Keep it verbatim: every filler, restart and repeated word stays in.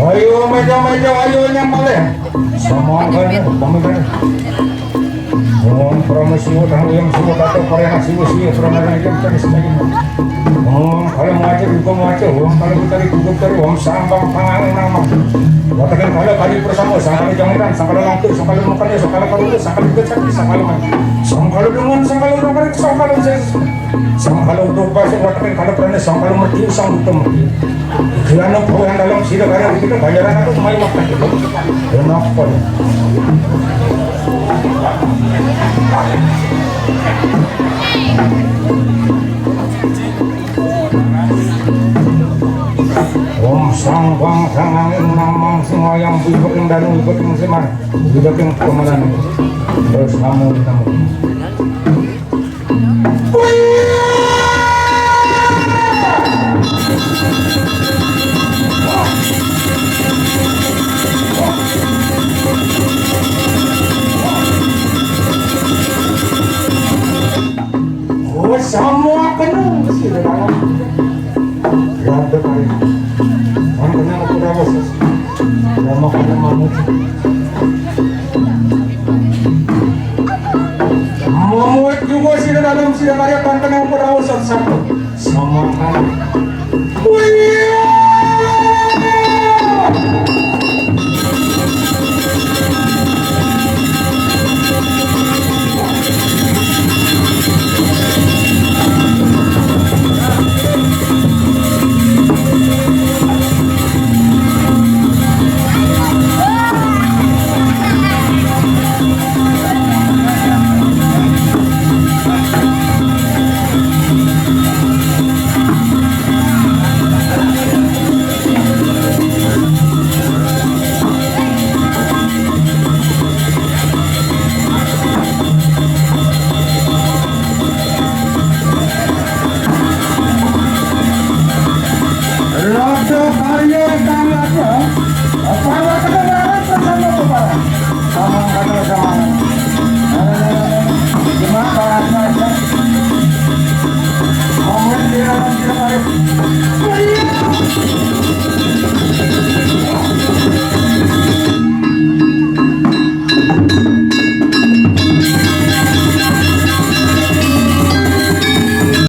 Ayo, meja-meja, ayo, nyamale. Sama kan, sama kan. Om Parama Siwa, Tang Hyang Siwa, Tato Parena Siwa, Siwa Pranaya Hyang Tani Setayin. Om Kala Maca, Duga Maca, Om Kala Betari, Duga Betari, Om Sambang Pangang Nama. Wataken kala kali persama, sangkala jangitan, sangkala langkung, sangkala makanya, sangkala karuta, sangkala kecati, sangkala man. Sangkala dengan, sangkala udah karik, sangkala ses. Sangkala udah pasik, wataken kala prana, sangkala mertiu, sang utuh mertiu. Kirana pawehan dalam sida karya kita, ganjaran aku, mai makan. Kenapa? Om Sang Bang Sang Angin Namang Sing Wayang Bibeking Danu Bibeking Semar Bibeking Pemanan. Terus namun namun. Oh, semua kena mesti ada dalam. Rada kali. Kan kena aku dah rasa. Lama kena mamut. Mamut juga sida dalam sida karya kan kena aku dah rasa satu. Semua kena. Wih.